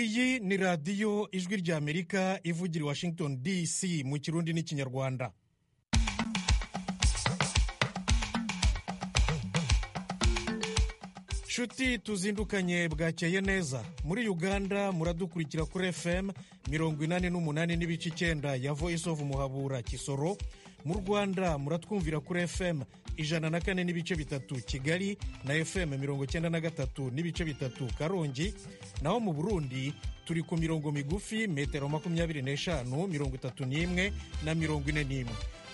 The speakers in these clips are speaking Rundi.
Iyi ni Radiyo Ijwi ry'Amerika ivugira i Washington DC mu Kirundi n'Ikinyarwanda. Nshuti tuzindukanye, bwakeye neza. Muri Uganda muradukurikira kuri FM 88.9 ya Voice of Muhabura Kisoro. Mu Rwanda muratwumvira kuri FM 104.3 Kigali na FM 93.3 Karongi. Naho mu Burundi turi ku mirongo migufi, metero 25, 31 na 41.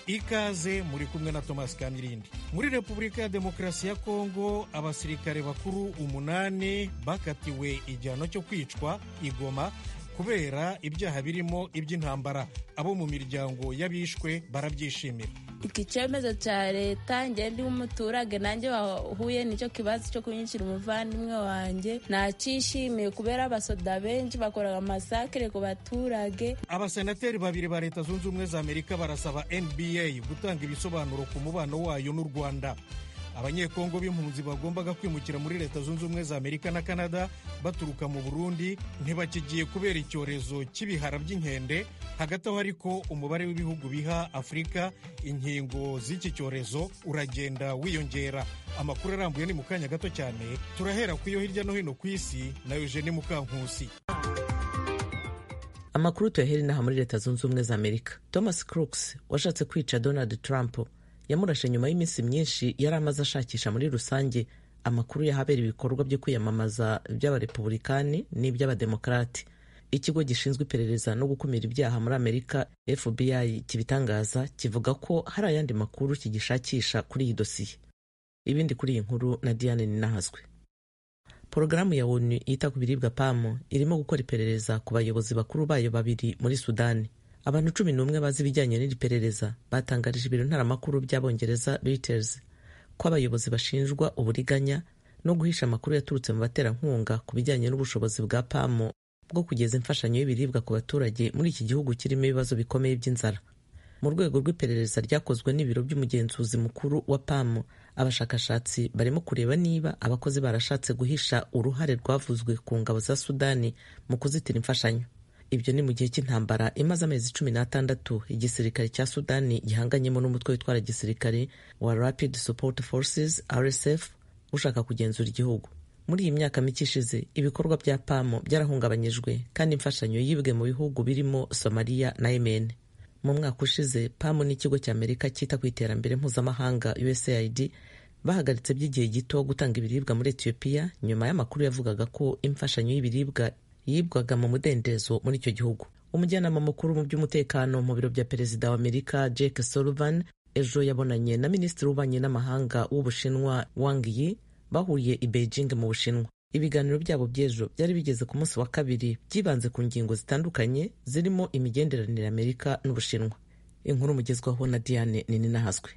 Ikaze, muri kumwe na Thomas Kamirindi. Muri Repubulika ya Demokarasi ya Kongo, abasirikare bakuru umunani bakatiwe igihano cyo kwicwa igoma kubera ibyaha birimo iby'intambara. Abo mu miryango y'abishwe barabyishimira. Iki cyemezo cya leta, njye ndi umuturage, nanjye wahuye nicyo kibazo cyo kunyicira umuvandimwe wanjye, nacyishimiye kubera abasoda benshi bakoraga amasakire ku baturage. Abasenateri babiri ba Leta Zunze Ubumwe za Amerika barasaba NBA gutanga ibisobanuro ku mubano wayo n'u Rwanda. Abanyekongo b'impunzi bagombaga kwimukira muri Leta Zunze Ubumwe za Amerika na Canada baturuka mu Burundi ntibakigiye kubera icyorezo cy'ibihara by'inkende. Hagati aho ariko, umubare w'ibihugu biha Afurika inkingo z'iki cyorezo uragenda wiyongera. Amakuru arambuye ni mu kanya gato cyane. Turahera ku yo hirya no hino ku isi na Eugenie Mukankusi. Amakuru tuyahere inaha muri Leta Zunze Ubumwe za Amerika. Thomas Crooks washatse kwica Donald Trump yamurashe nyuma y'iminsi myinshi yari amaze ashakisha muri rusange amakuru y'ahabera ibikorwa byo kwiyamamaza by'Abarepubulikani n'iby'Abademokarati. Ikigo gishinzwe iperereza no gukumira ibyaha muri Amerika, FBI, kibitangaza kivuga ko hari ayandi makuru kigishakisha kuri iyi dosiye. Ibindi kuri iyi nkuru na Diane Ninahazwe. Porogaramu ya ONU yita ku biribwa, PAM, irimo gukora iperereza ku bayobozi bakuru bayo babiri muri Sudani. Abantu 11 bazi ibijyanye n'iri perereza batangarije ibiro ntaramakuru by'Abongereza Reuters ko abayobozi bashinjwa uburiganya no guhisha amakuru yaturutse mu baterankunga ku bijyanye n'ubushobozi bwa PAM bwo kugeza imfashanyo y'ibiribwa ku baturage muri iki gihugu kirimo ibibazo bikomeye by'inzara. Mu rwego rw'iperereza ryakozwe n'ibiro by'umugenzuzi mukuru wa PAM, abashakashatsi barimo kureba niba abakozi barashatse guhisha uruhare rwavuzwe ku ngabo za Sudani mu kuzitira imfashanyo. Ibyo ni mu gihe cy'intambara imaze amezi 16 igisirikare cya Sudani gihanganyemo n'umutwe witwara gisirikare wa Rapid Support Forces, RSF, ushaka kugenzura igihugu. Muri iyi myaka mike ishize, ibikorwa bya PAM byarahungabanyijwe kandi imfashanyo yibwe mu bihugu birimo Somaliya na Yemen. Mu mwaka ushize, PAM n'ikigo cya Amerika cyita ku iterambere mpuzamahanga, USAID, bahagaritse by'igihe gito gutanga ibiribwa muri Etiyopiya nyuma y'amakuru yavugaga ko imfashanyo y'ibiribwa yibwaga mu mudendezo muri icyo gihugu. Umujyanama mukuru mu by'umutekano mu biro bya perezida wa Amerika, Jake Sullivan, ejo yabonanye na minisitiri w'ububanyi n'amahanga w'Ubushinwa, Wang Yi, bahuriye i Beijing mu Bushinwa. Ibiganiro byabo by'ejo byari bigeze ku munsi wa kabiri, byibanze ku ngingo zitandukanye zirimo imigenderanire Amerika n'Ubushinwa. Inkuru mugezwaho na Diane Nininahazwe.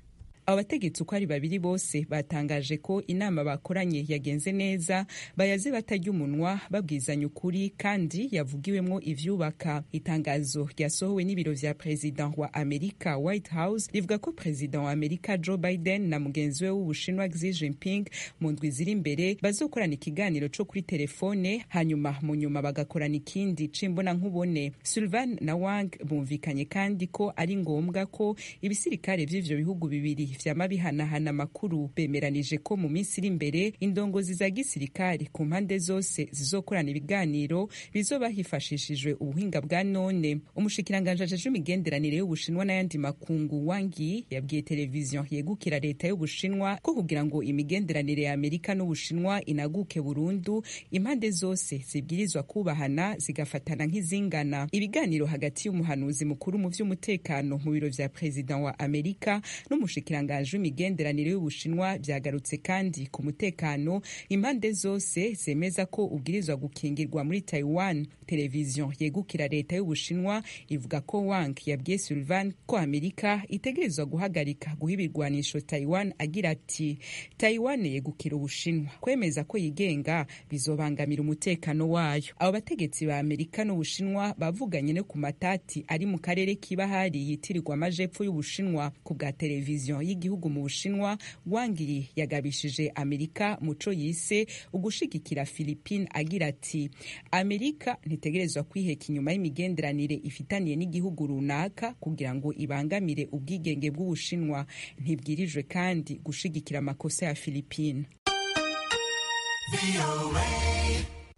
Abo bategetsi uko ari babiri bose batangaje ko inama bakoranye yagenze neza, bayaze batarya umunwa, babwizanya ukuri kandi yavugiwemwo ivyubaka. Itangazo ryasohowe n'ibiro vya perezida wa Amerika, White House, rivuga ko perezida wa Amerika Joe Biden na mugenzi we w'Ubushinwa Xi Jinping mu ndwi ziri imbere bazokorana ikiganiro co kuri telefone, hanyuma mu nyuma bagakorana ikindi c'imbonankubone. Sullivan na Wang bumvikanye kandi ko ari ngombwa ko ibisirikare vy'ivyo bihugu bibiri vyama bihanahana amakuru. Bemeranije ko mu minsi iri imbere indongozi za gisirikare ku mpande zose zizokorana ibiganiro bizoba hifashishijwe ubuhinga bwa none. Umushikiranganji ajejwe imigenderanire y'Ubushinwa n'ayandi makungu, Wang Yi, yabwiye televiziyo yegukira leta y'Ubushinwa ko kugira ngo imigenderanire ya Amerika n'Ubushinwa inaguke burundu, impande zose zibwirizwa kubahana, zigafatana nk'izingana. Ibiganiro hagati y'umuhanuzi mukuru mu vy'umutekano mu biro vya perezida wa Amerika n'umushikiranganji w'imigenderanire y'Ubushinwa byagarutse kandi ku mutekano impande zose zemeza ko ubwirizwa gukingirwa muri Taiwan. Televiziyo yegukira leta y'Ubushinwa ivuga ko Wang yabwiye Sullivan ko Amerika itegerezwa guhagarika guha ibirwanisho Taiwan, agira ati: "Taiwan yegukira Ubushinwa. Kwemeza ko yigenga bizobangamira umutekano wayo." Abo bategetsi ba Amerika n'Ubushinwa bavuganye no ku matati ari mu karere k'ibahari yitirirwa amajepfo y'Ubushinwa. Ku bwa televiziyo y'igihugu mu Bushinwa, Wang Yi yagabishije Amerika muco yise ugushigikira Philippines agira ati: Amerika ntitegerezwa kwiheka inyuma y'imigenderanire ifitaniye n'igihugu runaka kugira ngo ibangamire ubwigenge bw'Ubushinwa. Ntibwirijwe kandi gushigikira amakosa ya Philippines.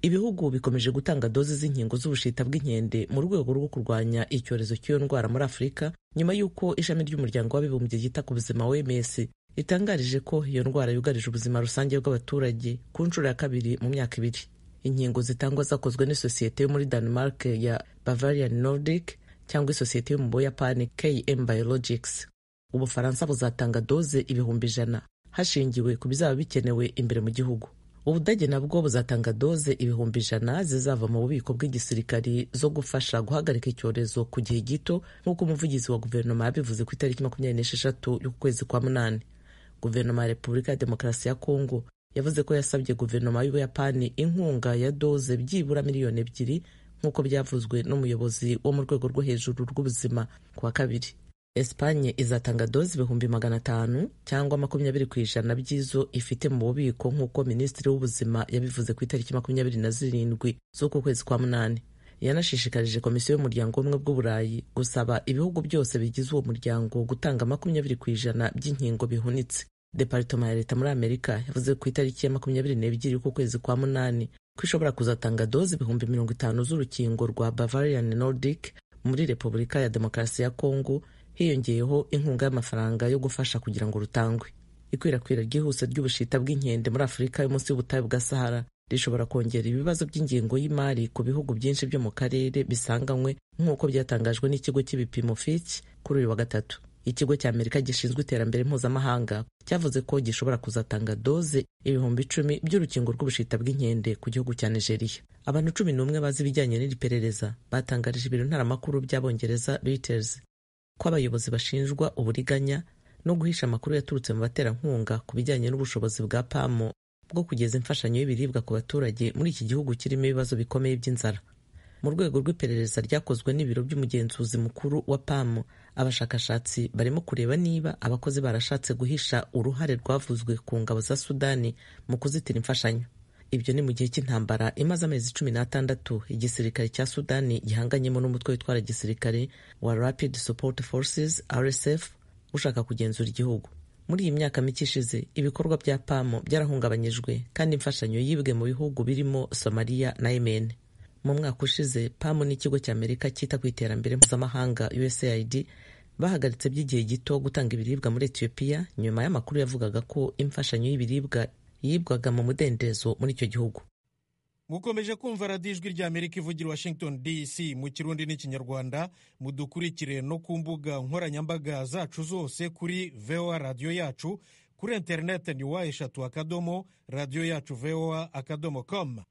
Ibihugu bikomeje gutanga doze z'inkingo z'ubushita bw'inkende mu rwego rwo kurwanya icyorezo cy'iyo ndwara muri Afurika, nyuma y'uko ishami ry'umuryango w'abibumbye ryita ku buzima OMS ritangarije ko iyo ndwara yugarije ubuzima rusange bw'abaturage ku nshuro ya kabiri mu myaka 2. Inkingo zitangwa zakozwe n'isosiyete yo muri Denmark ya Bavarian Nordic cyangwa isosiyete yo mu Buyapani KM Biologics. Ubufaransa buzatanga doze 100,000 hashingiwe ku bizaba bikenewe imbere mu gihugu. Ubudage nabwo buzatanga doze 100,000 zizava mu bubiko bw'igisirikari zo gufasha guhagarika icyorezo ku gihe gito, nk'uko umuvugizi wa guverinoma yabivuze ku itariki 26 y'ukwezi kwa 8. Guverinoma ya Repubulika ya Demokarasi ya Kongo yavuze ko yasabye guverinoma y'Ubuyapani inkunga ya doze byibura 2 miliyoni, nk'uko byavuzwe n'umuyobozi wo mu rwego rwo hejuru rw'ubuzima ku wa kabiri. Espanye izatanga doze 500,000 cyangwa 20% by'izo ifite mu bubiko, nk'uko minisitiri w'ubuzima yabivuze ku itariki 27 z'uku kwezi kwa 8. Yanashishikarije komisiyo y'umuryango w'ubumwe bw'Uburayi gusaba ibihugu byose bigize uwo muryango gutanga 20% by'inkingo bihunitse. Departoma ya leta muri Amerika yavuze ku itariki ya 22 y'uku kwezi kwa 8 ko ishobora kuzatanga doze 50,000 z'urukingo rwa Bavarian Nordic muri Repubulika ya Demokarasi ya Kongo, hiyongeyeho inkunga y'amafaranga yo gufasha kugira ngo rutangwe. Ikwirakwira ryihuse ry'ubushita bw'inkende muri Afurika yo munsi y'ubutayu bwa Sahara rishobora kongera ibibazo by'ingengo y'imari ku bihugu byinshi byo mu karere bisanganywe, nk'uko byatangajwe n'ikigo cy'ibipimo Fitch kuri uyu wa gatatu. Ikigo cya Amerika gishinzwe iterambere mpuzamahanga cyavuze ko gishobora kuzatanga doze 10,000 by'urukingo rw'ubushita bw'inkende ku gihugu cya Nigeria. Abantu 11 bazi ibijyanye n'iri perereza batangarije ibiro ntaramakuru by'Abongereza Reuters ko abayobozi bashinjwa uburiganya no guhisha amakuru yaturutse mu baterankunga ku bijyanye n'ubushobozi bwa PAM bwo kugeza imfashanyo y'ibiribwa ku baturage muri iki gihugu kirimo ibibazo bikomeye by'inzara. Mu rwego rw'iperereza ryakozwe n'ibiro by'umugenzuzi mukuru wa PAM, abashakashatsi barimo kureba niba abakozi barashatse guhisha uruhare rwavuzwe ku ngabo za Sudani mu kuzitira imfashanyo. Ibyo ni mu gihe cy'intambara imaze amezi 16 igisirikare cya Sudani gihanganyemo n'umutwe witwara gisirikare wa Rapid Support Forces RSF ushaka kugenzura igihugu. Muri iyi myaka mike ishize ibikorwa bya PAM byarahungabanyijwe kandi imfashanyo yibwe mu bihugu birimo Somalia na Yemen. Mu mwaka ushize PAM n'ikigo cya Amerika cyita ku iterambere mpuzamahanga USAID bahagaritse by'igihe gito gutanga ibiribwa muri Ethiopia nyuma y'amakuru yavugaga ko imfashanyo y'ibiribwa yibwaga mu mudendezo muri icyo gihugu. Mukomeje kumva radiyo Ijwi rya Amerika ivugira Washington DC mu Kirundi n'Ikinyarwanda. Mudukurikire no ku mbuga nkoranyambaga zacu zose kuri VOA radiyo yacu, kuri interineti ni w3 radiyo yacu voa.com.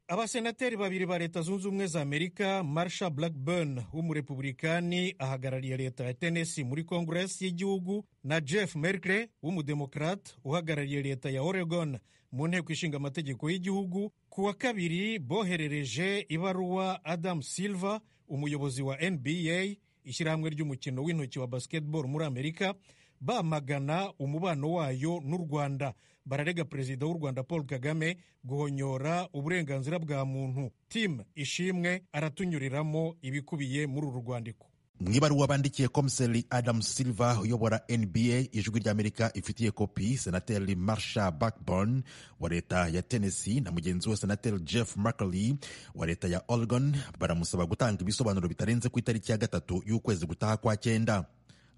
Abasenateri babiri ba Leta Zunze Ubumwe za Amerika, Marsha Blackburn w'umurepublikani ahagarariye leta ya Tennessee muri Congress y'igihugu, na Jeff Merkley w'umudemokrate uhagarariye leta ya Oregon mu nteko ishinga amategeko y'igihugu, ku wa kabiri boherereje ibaruwa Adam Silver, umuyobozi wa NBA, ishyirahamwe ry'umukino w'intoki wa basketball muri Amerika, bamagana umubano wayo n'u Rwanda. Bararega perezida w'u Rwanda Paul Kagame guhonyora uburenganzira bwa muntu. Tim Ishimwe aratunyuriramo ibikubiye muri uru rwandiko. Mu ibaruwa bandikiye komiseri Adam Silver uyobora NBA, Ijwi ry'Amerika ifitiye kopi, senateri Marsha Blackburn wa leta ya Tennessee na mugenzi we senateri Jeff Merkley wa leta ya Oregon baramusaba gutanga ibisobanuro bitarenze ku itariki ya 3 y'ukwezi gutaha kwa 9.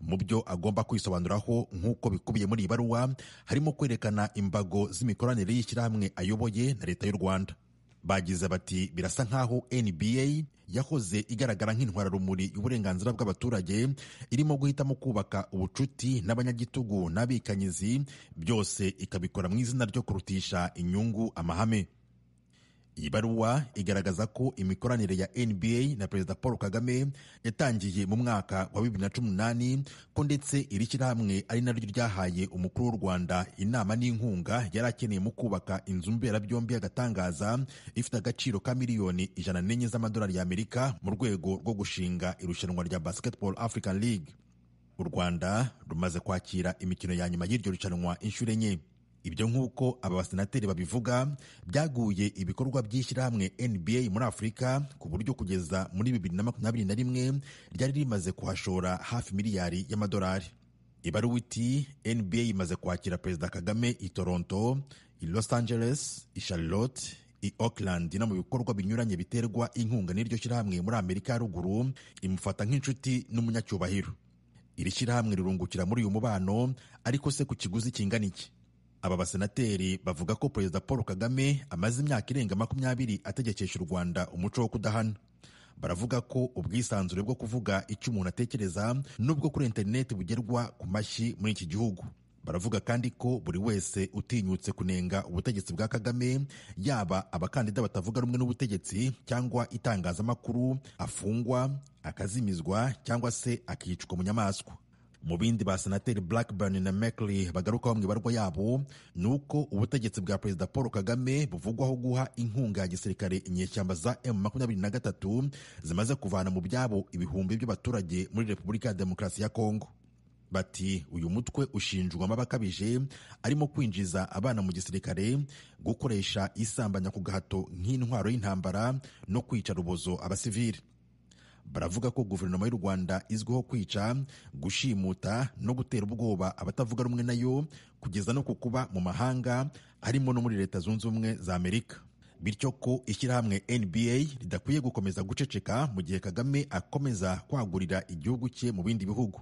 Mu byo agomba kwisobanuraho nk'uko bikubiye muri iyi baruwa harimo kwerekana imbago z'imikoranire y'ishyirahamwe ayoboye na leta y'u Rwanda. Bagize bati: birasa nk'aho NBA yahoze igaragara nk'intwararumuri y'uburenganzira bw'abaturage irimo guhitamo kubaka ubucuti n'abanyagitugu n'abikanyizi, byose ikabikora mu izina ryo kurutisha inyungu amahame. Iyi baruwa igaragaza ko imikoranire ya NBA na Perezida Paul Kagame yatangiye mu mwaka wa 2018, ko ndetse iri shyirahamwe ari naryo ryahaye umukuru w'u Rwanda inama n'inkunga yari akeneye mu kubaka inzu mberabyombi y'agatangaza ifite agaciro ka miliyoni 104 z'amadolari y'Amerika mu rwego rwo gushinga irushanwa rya Basketball African League. U Rwanda rumaze kwakira imikino ya nyuma y'iryo rushanwa inshuro 4. Ibyo nk'uko aba basenateri babivuga byaguye ibikorwa by'ishyirahamwe NBA muri Afurika, ku buryo kugeza muri 2021 ryari rimaze kuhashora hafi miliyari y'amadolari. Ibaruwa iti NBA imaze kwakira Perezida Kagame i Toronto, i Los Angeles, i Charlotte, i Oakland no mu bikorwa binyuranye biterwa inkunga n'iryo shyirahamwe muri Amerika ya ruguru, imufata nk'inshuti n'umunyacyubahiro. Iri shyirahamwe rirungukira muri uyu mubano, ariko se ku kiguzi kingana iki? Aba basenateri bavuga ko Perezida Paul Kagame amaze imyaka irenga 20 ategekesha u Rwanda umuco wo kudahana. Baravuga ko ubwisanzure bwo kuvuga icyo umuntu atekereza n'ubwo kuri interineti bugerwa ku mashyi muri iki gihugu. Baravuga kandi ko buri wese utinyutse kunenga ubutegetsi bwa Kagame, yaba abakandida batavuga rumwe n'ubutegetsi cyangwa itangazamakuru, afungwa, akazimizwa cyangwa se akicwa mu nyamaswa. Mu bindi ba senateri Blackburn na Merkley bagarukaho mu ibarwa yabo ni uko ubutegetsi bwa Perezida Paul Kagame buvugwaho guha inkunga ya gisirikare inyeshyamba za M23 zimaze kuvana mu byabo ibihumbi by'abaturage muri Repubulika ya Demokarasi ya Kongo. Bati uyu mutwe ushinjwa amabakabije arimo kwinjiza abana mu gisirikare, gukoresha isambanya ku gahato nk'intwaro y'intambara no kwica rubozo abasivili. Baravuga ko guverinoma y'u Rwanda izwiho kwica, gushimuta no gutera ubwoba abatavuga rumwe nayo, kugeza no ku kuba mu mahanga harimo no muri Leta Zunze Ubumwe za Amerika. Bityo ko ishyirahamwe NBA ridakwiye gukomeza guceceka mu gihe Kagame akomeza kwagurira igihugu cye mu bindi bihugu.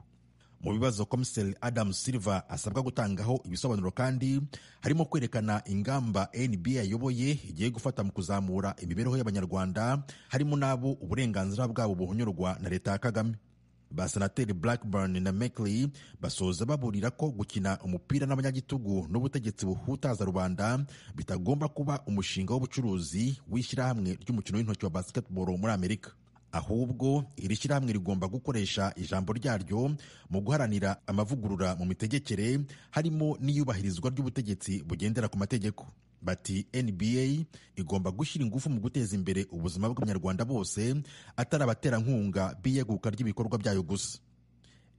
Mu bibazo Komiseri Adam Silver asabwa gutangaho ibisobanuro kandi harimo kwerekana ingamba NBA ayoboye igiye gufata mu kuzamura imibereho y'Abanyarwanda, harimo n'abo uburenganzira bwabo buhonyorwa na Leta ya Kagame. Ba Senateri Blackburn na Merkley basoza baburira ko gukina umupira n'abanyagitugu n'ubutegetsi buhutaza rubanda bitagomba kuba umushinga w'ubucuruzi w'ishyirahamwe ry'umukino w'intoki wa basketball muri Amerika. Ahubwo iri shyirahamwe rigomba gukoresha ijambo ryaryo mu guharanira amavugurura mu mitegekere, harimo n'iyubahirizwa ry'ubutegetsi bugendera ku mategeko. Bati NBA igomba gushyira ingufu mu guteza imbere ubuzima bw'Abanyarwanda bose, atari abaterankunga b'iyeguka ry'ibikorwa byayo gusa.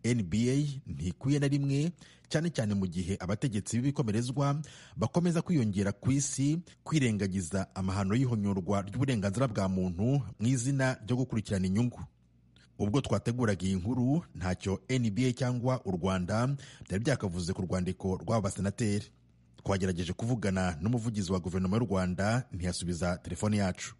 NBA ntikwiye na rimwe, cyane cyane mu gihe abategetsi b'ibikomerezwa bakomeza kwiyongera ku isi, kwirengagiza amahano y'ihonyorwa ry'uburenganzira bwa muntu mu izina ryo gukurikirana inyungu. Ubwo twateguraga iyi nkuru ntacyo NBA cyangwa u Rwanda byari byakavuze ku rwandiko rw'aba basenateri. Twagerageje kuvugana n'umuvugizi wa guverinoma y'u Rwanda ntiyasubiza telefone yacu.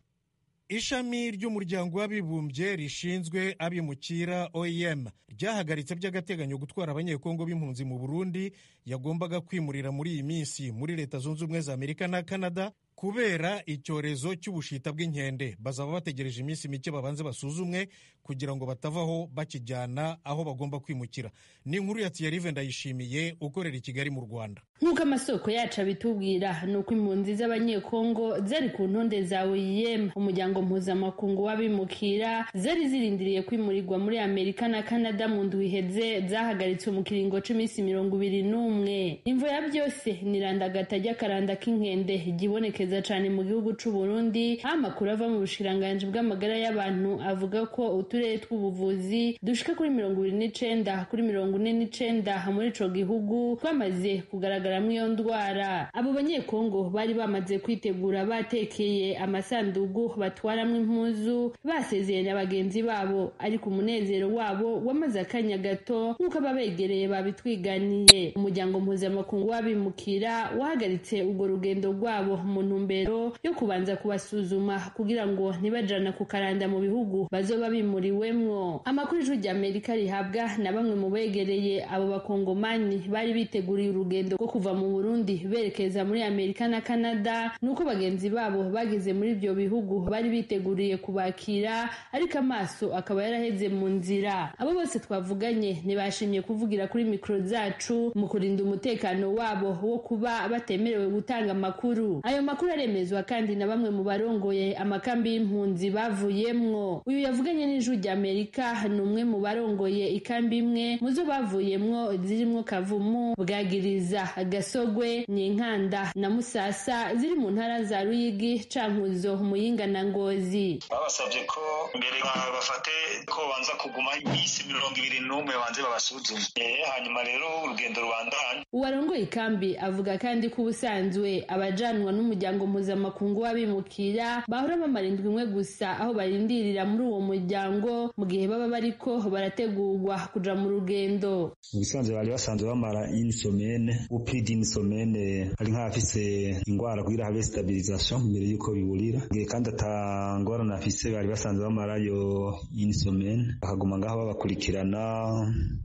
Ishami ry'umuryango w'abibumbye rishinzwe abimukira OIM ryahagaritse by'agateganyo gutwara abanyekongo b'impunzi mu Burundi yagombaga kwimurira muri iyi minsi muri Leta Zunze Ubumwe za Amerika na Canada kubera icyorezo cy'ubushita bw'inkende. Bazaba bategereje iminsi mike babanze basuzumwe kugira ngo batavaho bakijyana aho bagomba kwimukira. Ni inkuru ya Thierry Ndayishimiye ukorera i Kigali mu Rwanda. Nk'uko amasoko yacu abitubwira, ni uko impunzi z'abanyekongo zari ku ntonde za OIM, umuryango mpuzamakungu w'abimukira, zari zirindiriye kwimurirwa muri Amerika na Canada mu ndwi iheze, zahagaritswe mu kiringo c'iminsi 21. Imvo ya byose ni randagata ry'akaranda k'inkende ryibonekeza cyane mu gihugu c'u Burundi. Amakuru ava mu bushikiranganji bw'amagara y'abantu avuga ko uturere tw'ubuvuzi dushika kuri 29 kuri 49 muri ico gihugu twamaze kugaragaramwo iyo ndwara. Abo banyekongo bari bamaze kwitegura, batekeye amasandugu batwaramwo impuzu, basezeye na bagenzi babo, ariko umunezero wabo wamaze akanya gato nk'uko ababegereye babitwiganiye. Umuryango mpuzamakungu w'abimukira wahagaritse urwo rugendo rwabo mu ntumbero yo kubanza kubasuzuma kugira ngo ntibajana ku karanda mu bihugu bazoba bimuriwemwo. Amakuru Ijwi ry'Amerika rihabwa na bamwe mu begereye abo bakongomani bari biteguriye urugendo rwo kuva mu Burundi berekeza muri Amerika na Canada, nuko bagenzi babo bageze muri ibyo bihugu bari biteguriye kubakira, ariko amaso akaba yaraheze mu nzira. Abo bose twavuganye ntibashimye kuvugira kuri mikoro zacu mu kurinda umutekano wabo wo kuba batemerewe gutanga amakuru. Ayo makuru makuru aremezwa kandi na bamwe mu barongoye amakambi y'impunzi bavuyemwo. Uyu yavuganye n'Ijwi rya Amerika ni umwe mu barongoye ikambi imwe mu zo bavuyemwo zirimwo Kavumu, Bwagiriza, Gasogwe, Nyinkanda na Musasa ziri mu ntara za Ruyigi, Cankuzo, Muyinga na Ngozi. Babasabye ko mbere bafate ko banza kuguma iminsi 21 banze babasuzume, hanyuma rero urugendo rubandanye. Uwarongoye ikambi avuga kandi ko ubusanzwe abajanwa n'umuryango mpuzamakungu w'abimukira bahora bamara indwi imwe gusa aho barindirira muri uwo muryango mu gihe baba bariko barategurwa kuja mu rugendo. Mu bisanzwe bari basanzwe bamara une semaine ou plus d'une semaine, ari nk'abafise ingwara kugira habe stabilisation mbere yuko biburira, igihe kandi atangorane afise bari basanzwe bamarayo une semaine, bakaguma ngaho babakurikirana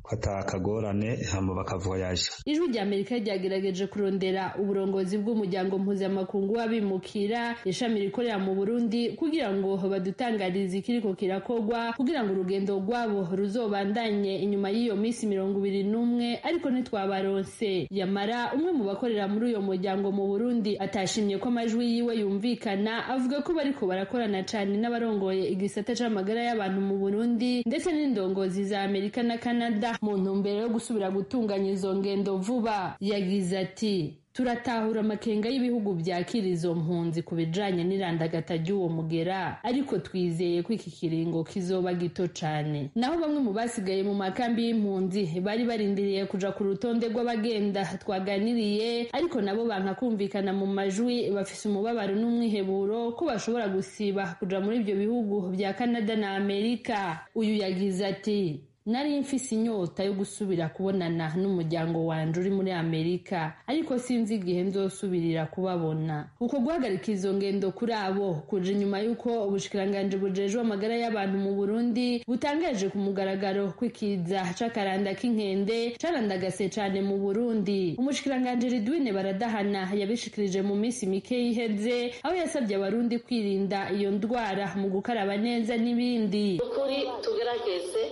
ko atakagorane, hama bakavoyaje. Ijwi rya Amerika ryagerageje kurondera uburongozi bw'umuryango mpuzamakungu w'abimukira ishami rikorera mu Burundi kugira ngo badutangarize ikiriko kirakorwa kugira ngo urugendo rwabo ruzobandanye inyuma y'iyo minsi 21, ariko ntitwabaronse. Yamara umwe mu bakorera muri uyo muryango mu Burundi atashimye ko amajwi yiwe yumvikana, avuga ko bariko barakorana cane n'abarongoye igisata c'amagara y'abantu mu Burundi ndetse n'indongozi za Amerika na Canada mu ntumbero yo gusubira gutunganya izo ngendo vuba. Yagize ati: turatahura amakenga y'ibihugu byakira izo mpunzi ku bijanye n'irandagata ry'uwo mugera, ariko twizeye ko iki kiringo kizoba gito cane. Naho bamwe mu basigaye mu makambi y'impunzi bari barindiriye kuja ku rutonde rw'abagenda twaganiriye, ariko nabo banka kumvikana mu majwi, bafise umubabaro n'umwiheburo ko bashobora gusiba kuja muri ibyo bihugu bya Canada na Amerika. Uyu yagize ati: nari mfise inyota yo gusubira kubonana n'umuryango wanje uri muri Amerika, ariko sinzi igihe nzosubirira kubabona. Uko guhagarika izo ngendo kuri abo kuje inyuma y'uko ubushikiranganji bujejwe amagara y'abantu mu Burundi butangaje ku mugaragaro kw'ikiza c'akaranda k'inkende carandagase cane mu Burundi. Umushikiranganji Ridwine Baradahana yabishikirije mu minsi mike iheze, aho yasabye abarundi kwirinda iyo ndwara mu gukaraba neza n'ibindi. Ukuri tugerageze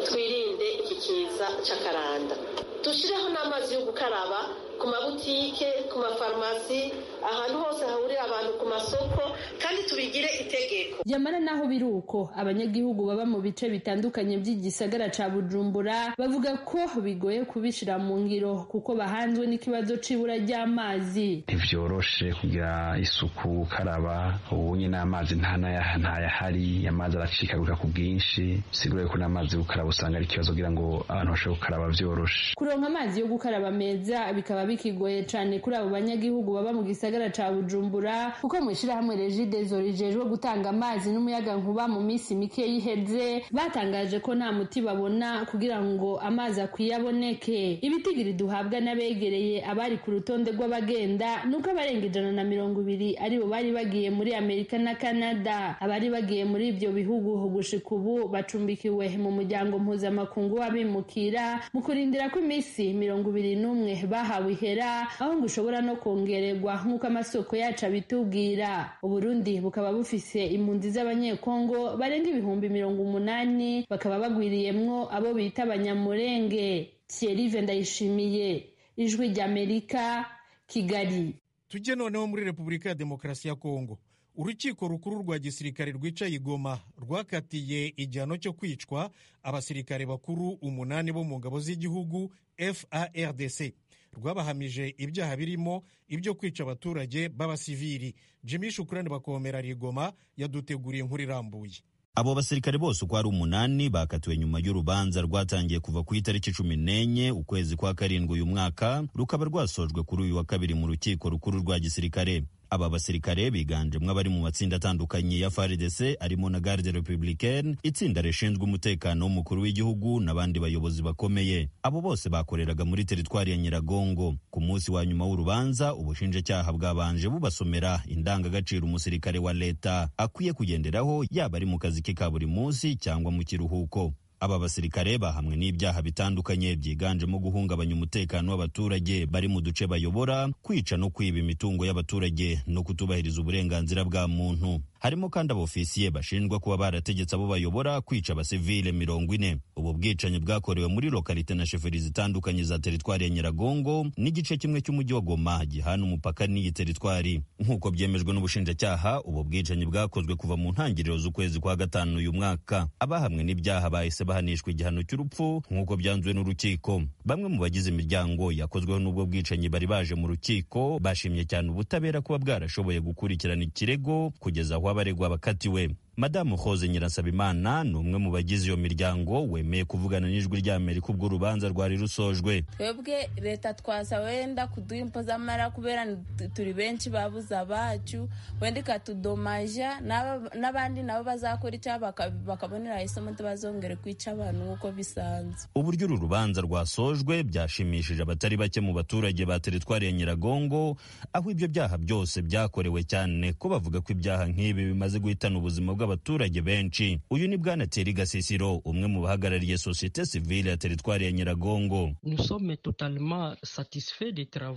twirinde iki kiza c'akaranda, dushireho n'amazi yo gukaraba ku mabutike, ku mafarumasi, ahantu hose hahurira abantu, ku masoko, kandi tubigire itegeko. Yamara naho biri uko, abanyagihugu baba mu bice bitandukanye by'igisagara ca Bujumbura bavuga ko bigoye kubishira mu ngiro kuko bahanzwe n'ikibazo c'ibura ry'amazi. Ntivyoroshe kugira isuku, gukaraba ubunye n'amazi ntayahari, amazi aracikagurika ku bwinshi, sigura yuko n'amazi yo gukaraba usanga ari ikibazo kugira ngo abantu bashobore gukaraba vyoroshe. Kuronka amazi yo gukaraba meza bikaba bikigoye cane kuri abo banyagihugu baba mu gisagara ca Bujumbura, kuko mu ishirahamwe Regideso rijejwe gutanga amazi n'umuyaga nkuba mu minsi mike yiheze batangaje ko nta muti babona kugira ngo amazi akwiye aboneke. Ibitigiri duhabwa n'abegereye abari ku rutonde rw'abagenda nuko abarenga 120 aribo bari bagiye muri Amerika na Canada. Abari bagiye muri ivyo bihugu gushika ubu bacumbikiwe mu muryango mpuzamakungu w'abimukira mu kurindira ko iminsi 21 bahawe ihera, aho ngo ushobora no kongererwa nk'uko amasoko yacu abitubwira. Uburundi bukaba bufise impunzi z'abanyekongo barenga 80,000, bakaba bagwiriyemwo abo bita abanyamurenge. Thierry Ndayishimiye, Ijwi ry'Amerika, Kigali. Tujye noneho muri Repubulika ya Demokarasi ya Kongo. Urukiko rukuru rwa gisirikare rwicaye i Goma rwakatiye igihano cyo kwicwa abasirikare bakuru 8 bo mu ngabo z'igihugu FARDC. Rwabahamije ibyaha birimo ibyo kwica abaturage b'abasivili. Jimmy Shukrani bakomera Rigoma yaduteguriye inkuru irambuye. Abo basirikare bose uko ari 8 bakatiwe nyuma y'urubanza rwatangiye kuva ku itariki 14 ukwezi kwa 7 uyu mwaka, rukaba rwasojwe kuri uyu wa kabiri mu rukiko rukuru rwa gisirikare. Aba basirikare biganjemwo abari mu matsinda atandukanye ya FARDC arimo na Garde Republicaine, itsinda rishinzwe umutekano w'umukuru w'igihugu n'abandi bayobozi bakomeye. Abo bose bakoreraga muri teritwari ya Nyiragongo. Ku munsi wa nyuma w'urubanza, ubushinjacyaha bwabanje bubasomera indangagaciro umusirikare wa leta akwiye kugenderaho, yaba ari mu kazi ke ka buri munsi cyangwa mu kiruhuko. Aba basirikare bahamwe n'ibyaha bitandukanye byiganjemo guhungabanya umutekano w'abaturage bari mu duce bayobora, kwica no kwiba imitungo y'abaturage no kutubahiriza uburenganzira bwa muntu. Harimo kandi abofisiye bashinjwa kuba barategetse abo bayobora kwica abasivile 40. Ubu bwicanyi bwakorewe muri lokalite na sheferi zitandukanye za teritwari ya Nyiragongo n'igice kimwe cy'umujyi wa Goma gihana umupaka n'iyi teritwari. Nk'uko byemejwe n'ubushinjacyaha, ubu bwicanyi bwakozwe kuva mu ntangiriro z'ukwezi kwa gatanu uyu mwaka. Abahamwe n'ibyaha bahise bahanishwa igihano cy'urupfu nk'uko byanzuwe n'urukiko. Bamwe mu bagize imiryango yakozweho n'ubwo bwicanyi bari baje mu rukiko bashimye cyane ubutabera kuba bwarashoboye gukurikirana ikirego kugeza aho abaregwa bakatiwe. Madamu Rose Nyiransabimana ni umwe mu bagize iyo miryango wemeye kuvugana n'Ijwi ry'Amerika ubwo urubanza rwari rusojwe. Twebwe leta twasa wenda kuduha impozamara kubera turi benshi babuze abacu, wenda ikatudomaja n'abandi nabo bazakora icyaha bakabonera isomo ntibazongere kwica abantu nk'uko bisanzwe. Uburyo uru rubanza rwasojwe byashimishije abatari bake mu baturage ba teritwari ya Nyiragongo, aho ibyo byaha byose byakorewe, cyane ko bavuga ko ibyaha nk'ibi bimaze guhitana ubuzima bw'abaturage benshi. Uyu ni Bwana Thierry Gasisiro, umwe mu bahagarariye sosiyete sivile ya teritwari ya Nyiragongo.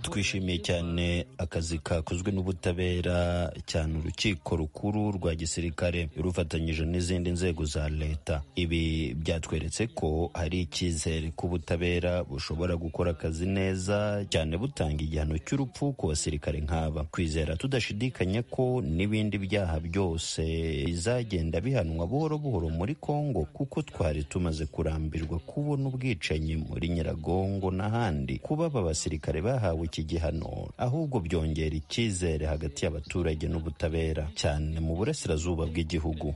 Twishimiye cyane akazi kakozwe n'ubutabera, cyane urukiko rukuru rwa gisirikare rufatanyije n'izindi nzego za leta. Ibi byatweretse ko hari icyizere ko ubutabera bushobora gukora akazi neza cyane, butanga igihano cy'urupfu ku basirikare nk'aba. Kwizera tudashidikanya ko n'ibindi byaha byose bizagenda bihanwa buhoro buhoro muri Kongo, kuko twari tumaze kurambirwa kubona ubwicanyi muri Nyiragongo n'ahandi. Kuba aba basirikare bahawe iki gihano ahubwo byongera icyizere hagati y'abaturage n'ubutabera, cyane mu burasirazuba bw'igihugu.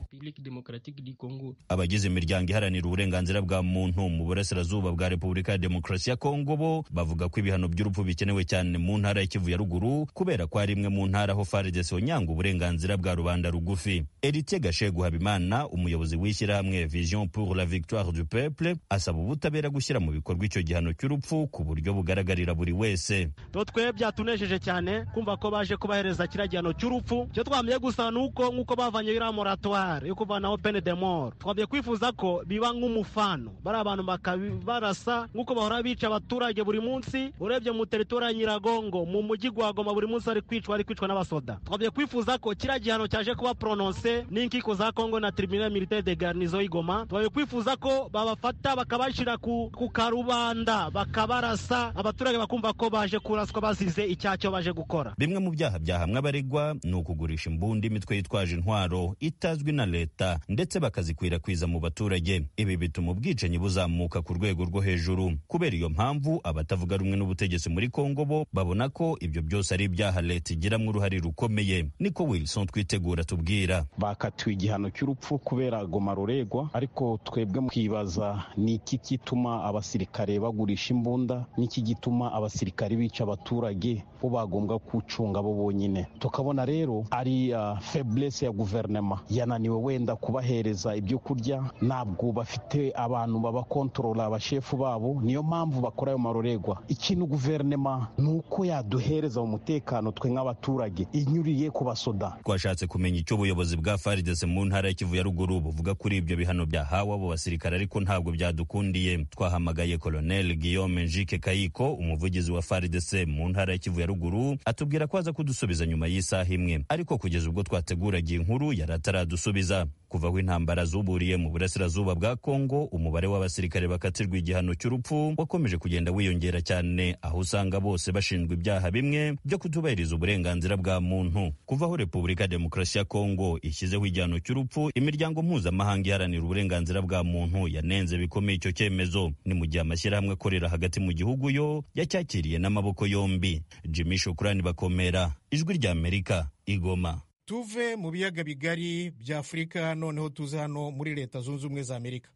Abagize imiryango iharanira uburenganzira bwa muntu mu burasirazuba bwa Repubulika ya Demokarasi ya Kongo bo bavuga ko ibihano by'urupfu bikenewe cyane mu ntara ya Kivu ya ruguru, kubera ko ari imwe mu ntara aho FARDC yonyanga uburenganzira bwa rubanda rugufi. Eritier Gashegu Habimana, umuyobozi w'ishyirahamwe Vision pour la Victoire du Peuple, asaba ubutabera gushyira mu bikorwa icyo gihano cy'urupfu ku buryo bugaragarira buri wese. Twe byatunejeje cyane kumva ko baje kubahereza kiriya gihano cy'urupfu. Icyo twamye gusa ni uko nk'uko bavanye iriya moratoire yo kuvanaho pene de mort, twamye kwifuza ko biba nk'umufano, bari abantu bakabarasa nk'uko bahora bica abaturage buri munsi. Urebye mu teritori ya Nyiragongo, mu mujyi gwa Goma, buri munsi ari kwicwa n'abasoda. Twamye kwifuza ko kiriya gihano cyaje kuba prononce n'inkiko za Kongo na tribunal militaire de garnison y'Igoma. Twamye kwifuza ko babafata bakabashyira ku karubanda bakabarasa, abaturage bakumva ko baje kuraswa bazize icyaha baje gukora. Bimwe mu byaha byahamwe abaregwa ni ukugurisha imbunda imitwe yitwaje intwaro itazwi na leta, ndetse bakazikwirakwiza mu baturage. Ibi bituma ubwicanyi buzamuka ku rwego rwo hejuru. Kubera iyo mpamvu, abatavuga rumwe n'ubutegetsi muri Kongo bo babona ko ibyo byose ari ibyaha leta igiramo uruhare rukomeye. Niko Wilson Twitegura tubwira. Bakatiwe igihano cy'urupfu kubera Goma ruregwa, ariko twebwe mwibaza ni iki gituma abasirikare bagurisha imbunda, n'iki gituma abasirikare bica abaturage bo bagombwa kucunga bo bonyine. Tukabona rero ari faiblesse ya guverinoma, yananiwe wenda kubahereza ibyo kurya, ntabwo bafite abantu babakontorora, abashefu babo, niyo mpamvu bakora ayo maruregwa. Ikintu guverinoma ni uko yaduhereza umutekano twe nk'abaturage inyuriye ku basoda. Twashatse kumenya icyo ubuyobozi bwa FARDC mu ntara ya Kivu ya ruguru buvuga kuri ibyo bihano byahawe abo basirikare, ariko ntabwo byadukundiye. Twahamagaye Colonel Guillaume Njike Kayiko, umuvugizi wa FARDC mu ntara ya Kivu ya ruguru, atubwira ko aza kudusubiza nyuma y'isaha imwe, ariko kugeza ubwo twateguraga inkuru yari ataradusubiza. Kuva aho intambara zuburiye mu burasirazuba bwa Kongo, umubare w'abasirikare bakatirwa igihano cy'urupfu wakomeje kugenda wiyongera cyane, aho usanga bose bashinjwa ibyaha bimwe byo kutubahiriza uburenganzira bwa muntu. Kuva aho Repubulika ya Demokarasi ya Kongo ishyizeho igihano cy'urupfu, imiryango mpuzamahanga iharanira uburenganzira bwa muntu yanenze bikomeye icyo cyemezo. Ni mu gihe amashyirahamwe akorera hagati mu gihugu yo yacyakiriye n'amaboko yombi. Jimmy Shukrani Bakomera, Ijwi ry'Amerika, Igoma. Tuve mu biyaga bigari bya Afurika noneho tuze hano muri Leta Zunze Ubumwe za Amerika.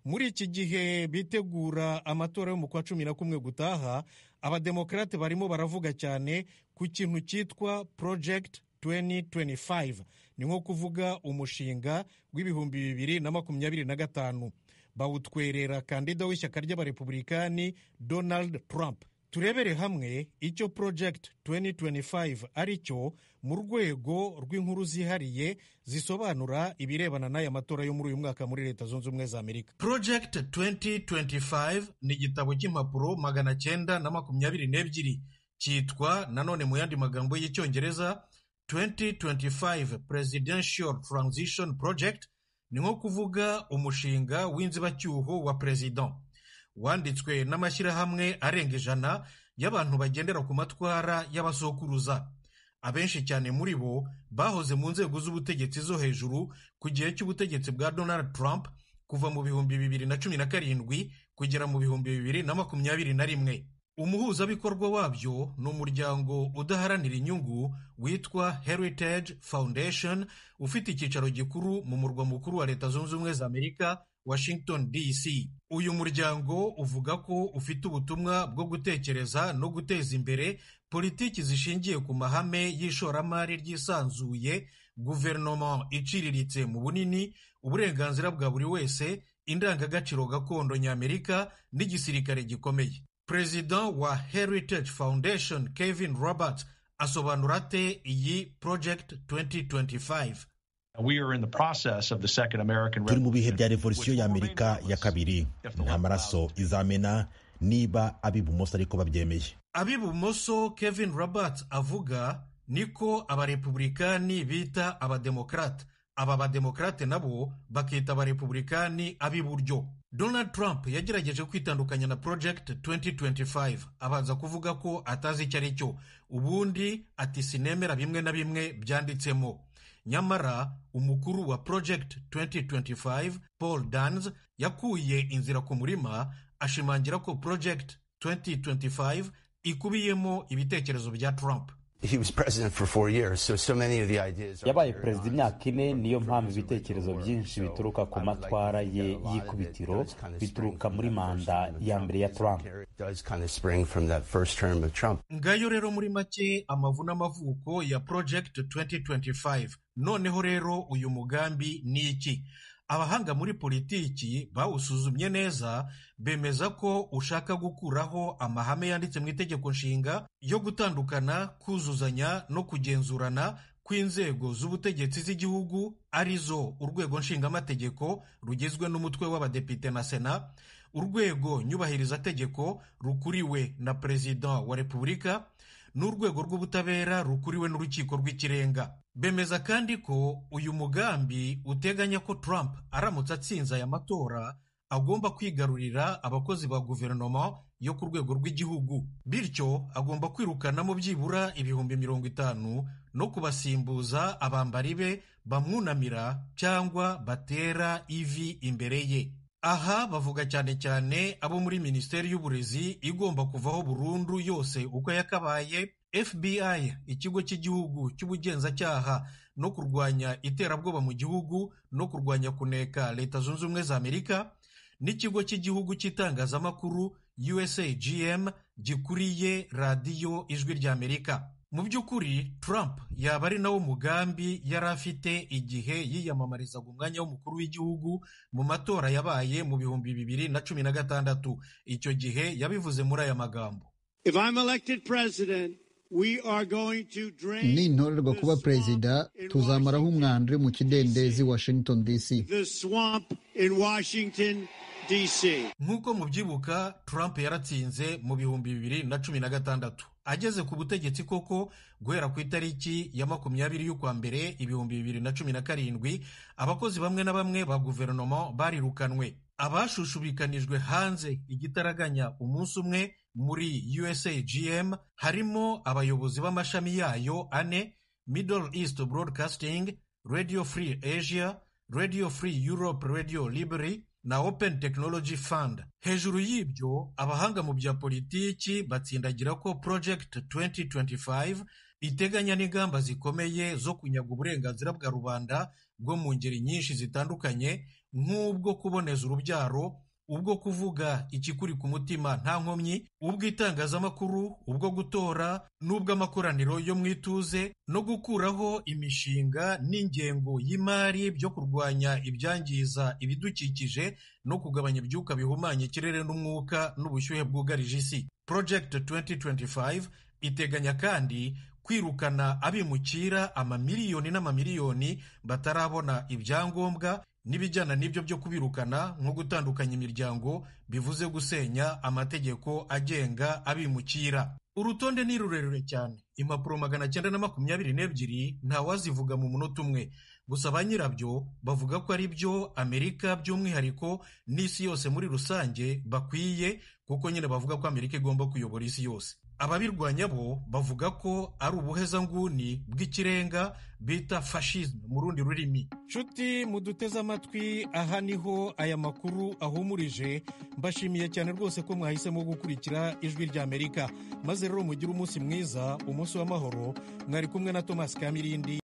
Muri iki gihe bitegura amatora yo mu kwa 11 gutaha, abademokarate barimo baravuga cyane ku kintu cyitwa Project 2025, ni nko kuvuga umushinga w'2025. Bawutwerera kandida w'ishyaka ry'abarepublikani Donald Trump. Turebere hamwe icyo Project 2025 ari cyo mu rwego rw'inkuru zihariye zisobanura ibirebana n'aya matora yo muri uyu mwaka muri Leta Zunze Ubumwe za Amerika. Project 2025 ni igitabo cy'impapuro 922, cyitwa nanone mu yandi magambo y'icyongereza 2025 Presidential Transition Project, ni nko kuvuga umushinga w'inzibacyuho wa President, wanditswe n'amashyirahamwe arenga 100 y'abantu bagendera ku matwara y'abasokuruza. Abenshi cyane muri bo bahoze mu nzego z'ubutegetsi zo hejuru ku gihe cy'ubutegetsi bwa Donald Trump kuva mu 2017 kugera mu 2021. Umuhuzabikorwa wabyo ni umuryango udaharanira inyungu witwa Heritage Foundation, ufite icyicaro gikuru mu murwa mukuru wa Leta Zunze Ubumwe za Amerika, Washington DC. Uyu muryango uvuga ko ufite ubutumwa bwo gutekereza no guteza imbere politiki zishingiye ku mahame y'ishoramari ryisanzuye, guverinoma iciriritse mu bunini, uburenganzira bwa buri wese, indangagaciro gakondo ny'Amerika n'igisirikare gikomeye. Perezida wa Heritage Foundation Kevin Roberts asobanura ate iyi Project 2025? Turi mu bihe bya revolisiyo y'Amerika ya kabiri. Nta maraso izamena niba ab'ibumoso ariko babyemeye. Ab'ibumoso Kevin Roberts avuga niko abarepublikani bita abademokrate, aba bademokrate nabo bakita abarepublikani ab'iburyo. Donald Trump yagerageje kwitandukanya na Project 2025, abanza kuvuga ko atazi icyo ari cyo, ubundi ati sinemera bimwe na bimwe byanditsemo. Nyamara umukuru wa Project 2025 Paul Dans yakuye inzira ku murima, ashimangira ko Project 2025 ikubiyemo ibitekerezo bya Trump. Yabaye perezida imyaka 4, niyo mpamvu ibitekerezo byinshi bituruka ku matwara ye y'ikubitiro bituruka muri manda ya mbere ya Trump. Ngayo rero muri make amavu n'amavuko ya Project 2025. Noneho rero uyu mugambi ni iki? Abahanga muri politiki bawusuzumye neza, bemeza ko ushaka gukuraho amahame yanditse mu itegeko nshinga yo gutandukana, kuzuzanya no kugenzurana kw'inzego z'ubutegetsi z'igihugu, arizo urwego nshingamategeko rugizwe n'umutwe w'abadepite na Sena, urwego nyubahirizategeko rukuriwe na Perezida wa Repubulika, n'urwego rw'ubutabera rukuriwe n'urukiko rw'ikirenga. Bemeza kandi ko uyu mugambi uteganya ko Trump aramutse atsinze aya matora agomba kwigarurira abakozi ba guverinoma yo ku rwego rw'igihugu, bityo agomba kwirukanamo byibura 50,000 no kubasimbuza abambari be bamwunamira cyangwa batera ivi imbere ye. Aha bavuga cyane cyane abo muri Minisiteri y'Uburezi igomba kuvaho burundu yose uko yakabaye, FBI, ikigo cy'igihugu cy'ubugenzacyaha no kurwanya iterabwoba mu gihugu no kurwanya kuneka Leta Zunze Ubumwe za Amerika, n'ikigo cy'igihugu cy'itangazamakuru USAGM gikuriye radiyo Ijwi ry'Amerika. Mu by'ukuri Trump yaba ari nawo mugambi yari afite igihe yiyamamarizaga umwanya w'umukuru w'igihugu mu matora yabaye mu 2016. Icyo gihe yabivuze muri aya magambo: Nintorerwa kuba perezida, tuzamaraho umwanda uri mu kidendezi Washington DC. Nk'uko mubyibuka, Trump yaratsinze mu 2016 ageze ku butegetsi koko. Guhera ku itariki ya 20 y'ukwa mbere 2017, abakozi bamwe na bamwe ba guverinoma barirukanwe, abashushubikanijwe hanze igitaraganya umunsi umwe muri USAGM harimo abayobozi b'amashami yayo ane: Middle East Broadcasting, Radio Free Asia, Radio Free Europe, Radio Liberty na Open Technology Fund. Hejuru y'ibyo, abahanga mu bya politiki batsindagira ko Project 2025 iteganya n'ingamba zikomeye zo kunyaga uburenganzira bwa rubanda bwo mu ngeri nyinshi zitandukanye, nk'ubwo kuboneza urubyaro, ubwo kuvuga ikikuri ku mutima nta nkomyi, ubw'itangazamakuru, ubwo gutora n'ubw'amakoraniro yo mu ituze, no gukuraho imishinga n'ingengo y'imari byo kurwanya ibyangiza ibidukikije no kugabanya ibyuka bihumanya ikirere n'umwuka n'ubushyuhe bwugarije isi. Project 2025 iteganya kandi kwirukana abimukira amamiliyoni n'amamiliyoni batarabona ibyangombwa, N'ibijyana n'ibyo byo kubirukana nko gutandukanya imiryango, bivuze gusenya amategeko agenga abimukira. Urutonde ni rurerure cyane, impapuro 922, ntawazivuga mu munota umwe. Gusa ba nyirabyo bavuga ko ari byo Amerika by'umwihariko n'isi yose muri rusange bakwiye, kuko nyine bavuga ko Amerika igomba kuyobora isi yose. Ababirwanya bo bavuga ko ari ubuhezanguni bw'ikirenga bita fascisme mu rundi rurimi. Nshuti muduteze amatwi, aha niho aya makuru ahumurije. Mbashimiye cyane rwose ko mwahisemo gukurikira Ijwi rya Amerika. Maze rero mugire umunsi mwiza, umunsi w'amahoro. Mwari kumwe na Thomas Kamirindi.